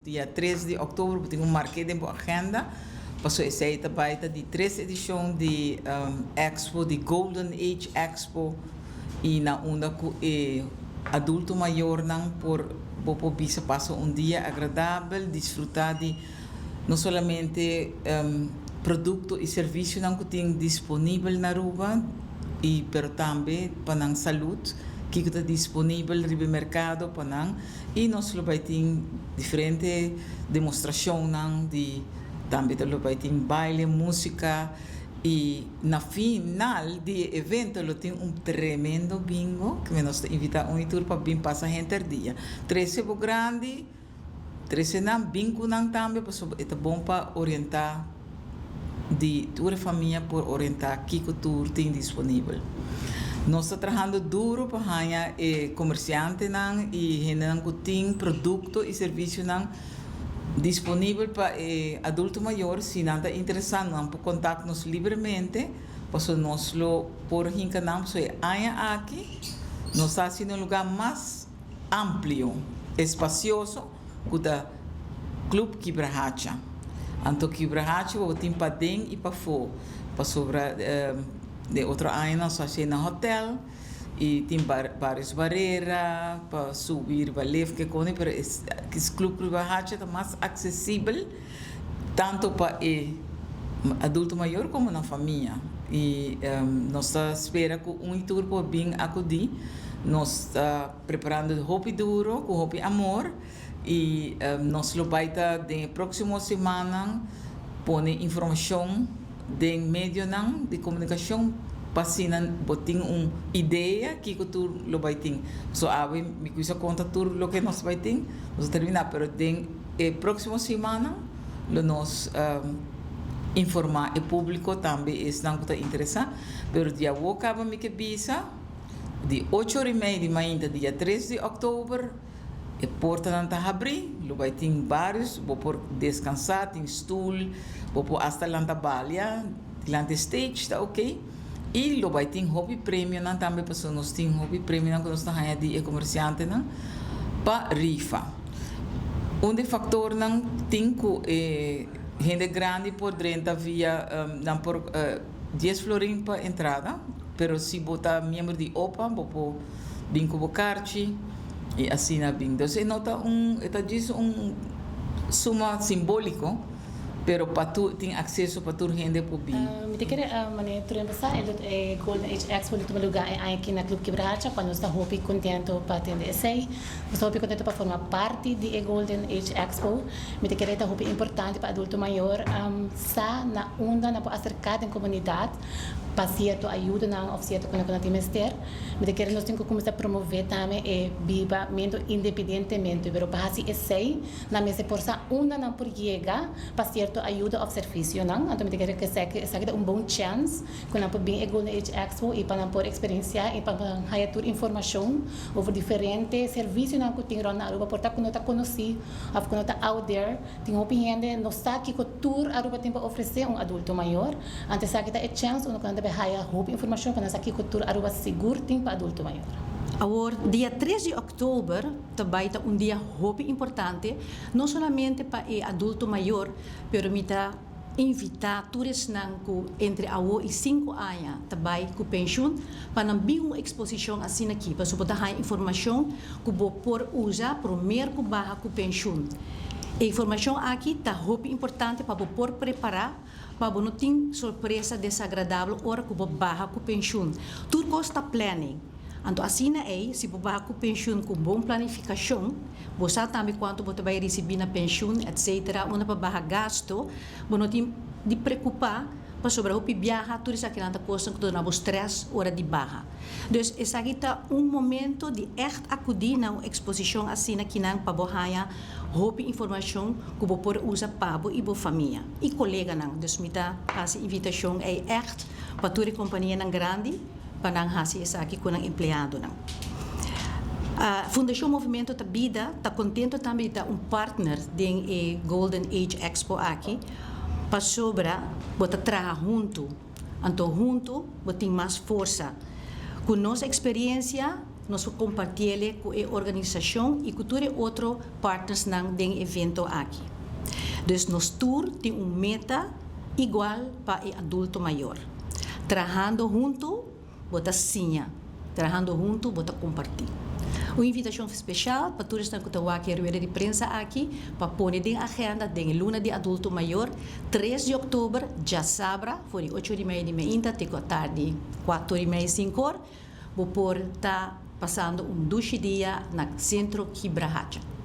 Dia 3 di october, bo tin cu marca den bo agenda, paso esey ta bay ta di 3 edicion di Expo, di Golden Age Expo, y na unda cu e adulto mayornan por bo por bisa pasa un dia agradabel, disfruta di no solamente producto y servicionan cu tin disponibel na Aruba, y pero tambe pa nan salud, kico ta disponibel riba mercado pa nan. Y nos lo bay tin diferente demostracionnan di, tambe lo bay tin baile, musica, y na final di e evento lo tin un tremendo bingo cu nos ta invita un y tur pa bin pasa henter dia. Trece bo grandi, trece nan, bin cu nan tambe, pasobra e ta bon pa orienta di tur famia por orienta kico tur tin disponibel. Nos ta trahando duro pa haya e comerciantenan y hendenan cu tin producto y servicionan disponibel pa e adulto mayor. Si nan ta interesa, nan por contact nos libremente, paso nos lo por hinca nan. So e aña aki nos ta haciendo un lugar mas amplio, espacioso, cu ta Club Kibrahacha. Anto Kibrahacha bo tin paden y pafo, pasobra de otro aña nos a haci na hotel y tin varios barera pa subi riba lift ke coni, pero es Club Kibrahacha ta mas accesibel tanto pa e adulto mayor como na famia, y nos ta spera cu un y tur por bin acudi. Nos ta preparando hopi duro, cu hopi amor, y nos lo bay ta den proximo siman pone informacion den medionan di comunicacion pa asina bo tin un idea kico tur lo bay tin. So awe mi cuminsa conta tur loke nos bay tin, nos a termina, pero den e proximo siman lo nos informa e publico, tambe esnan cu ta interesa. Pero di awo caba mi ke bisa, di 8:30 di mainta dia 3 di october e portanan ta habri, lo bay tin varios, bo por descansa, tin stoel, bo por hasta lanta balia dilanti stage, ta ok. Y lo bay tin hopi premionan tambe, pasobra nos tin hopi premionan cu nos ta haya di e comerciantenan pa rifa. Un di factornan tin cu e hende grandi por drenta via nan por 10 florin pa entrada, pero si bo ta miembro di OPA, bo por bin cu bo carchi y asina bin. Dus e no ta un, e ta djis un suma simbolico, pero pa tur tin acceso, pa tur hende por bin. Mi ta kere manera tur empezar e Golden Age Expo lo tuma lugar e aña aki na Club Kibrahacha, cual nos ta hopi contento pa atende esey. Nos ta hopi contento pa forma parti di e Golden Age Expo. Mi ta kere ta hopi importante pa adulto mayor sa na unda nan por acerca den comunidad pa cierto ayudanan of cierto cosnan cu nan tin mester. Mi ta kere nos tin cu cuminsa promove tambe e bibamento independientemente, pero pa haci esey nan mester por sa unda nan por yega pa cierto ayuda of servicionan. Anto mi ta kere cu esaki ta un bon chance cu nan por bin e Golden Age Expo y pa nan por experiencia y pa nan haya tur informacion over diferente servicionan cu tin rond na Aruba, por ta cu no ta conoci of cu no ta out there. Tin hopi hende no sa kico tur Aruba tin pa ofrece un adulto mayor. Anto esaki ta e chance unda cu nan ta bay haya hopi informacion pa nan sa kico tur Aruba sigur tin pa adulto mayor. Awor, dia 3 di october ta bay ta un dia hopi importante, no solamente pa e adulto mayor, pero mi ta invita tur esnan cu entre awo y 5 aña ta bay cu pensioen pa nan bin un exposicion asina aki, pasobra bo ta haya informacion cu bo por usa promer cu baha cu pensioen. E informacion aki ta hopi importante pa bo por prepara pa bo no tin sorpresa desagradabel ora cu bo baha cu pensioen. Tur cos ta planning. Anto asina ey, si bo baha cu pensioen cu bon planificacion, bo sa tambe cuanto bo ta bay ricibi na pensioen, etc. Unda pa baha gasto, bo no tin di preocupa pasobra hopi biaha, tur esakinan ta cosnan cu ta duna bo stress ora di baha. Dus esaki ta un momento di echt acudi na un exposicion asina kinan pa bo haya hopi informacion cu bo por usa pa bo y bo famia y coleganan. Dus mi ta haci invitacion ey echt pa tur e companianan grandi pa nan haci esaki cu nan empleadonan. Fundacion Movimento ta Bida ta contento tambe di ta un partner den e Golden Age Expo aki, pasobra bo ta traha hunto, anto hunto bo tin mas forsa. Cu nos experiencia, nos por comparti cu e organisacion y cu tur otro partners nan den evento aki. Dus nos tur tin un meta igual pa e adulto mayor. Trahando hunto, bo ta siña. Trahando hunto, bo ta comparti. Un invitacion special pa tur cu ta aki rueda di prensa aki, pa pone den agenda, den luna di adulto mayor, 3 di october, diasabra, for di 8:30 di mainta, te atardi, 4:30, 5 or, bo por ta pasando un dushi dia na Centro Kibrahacha.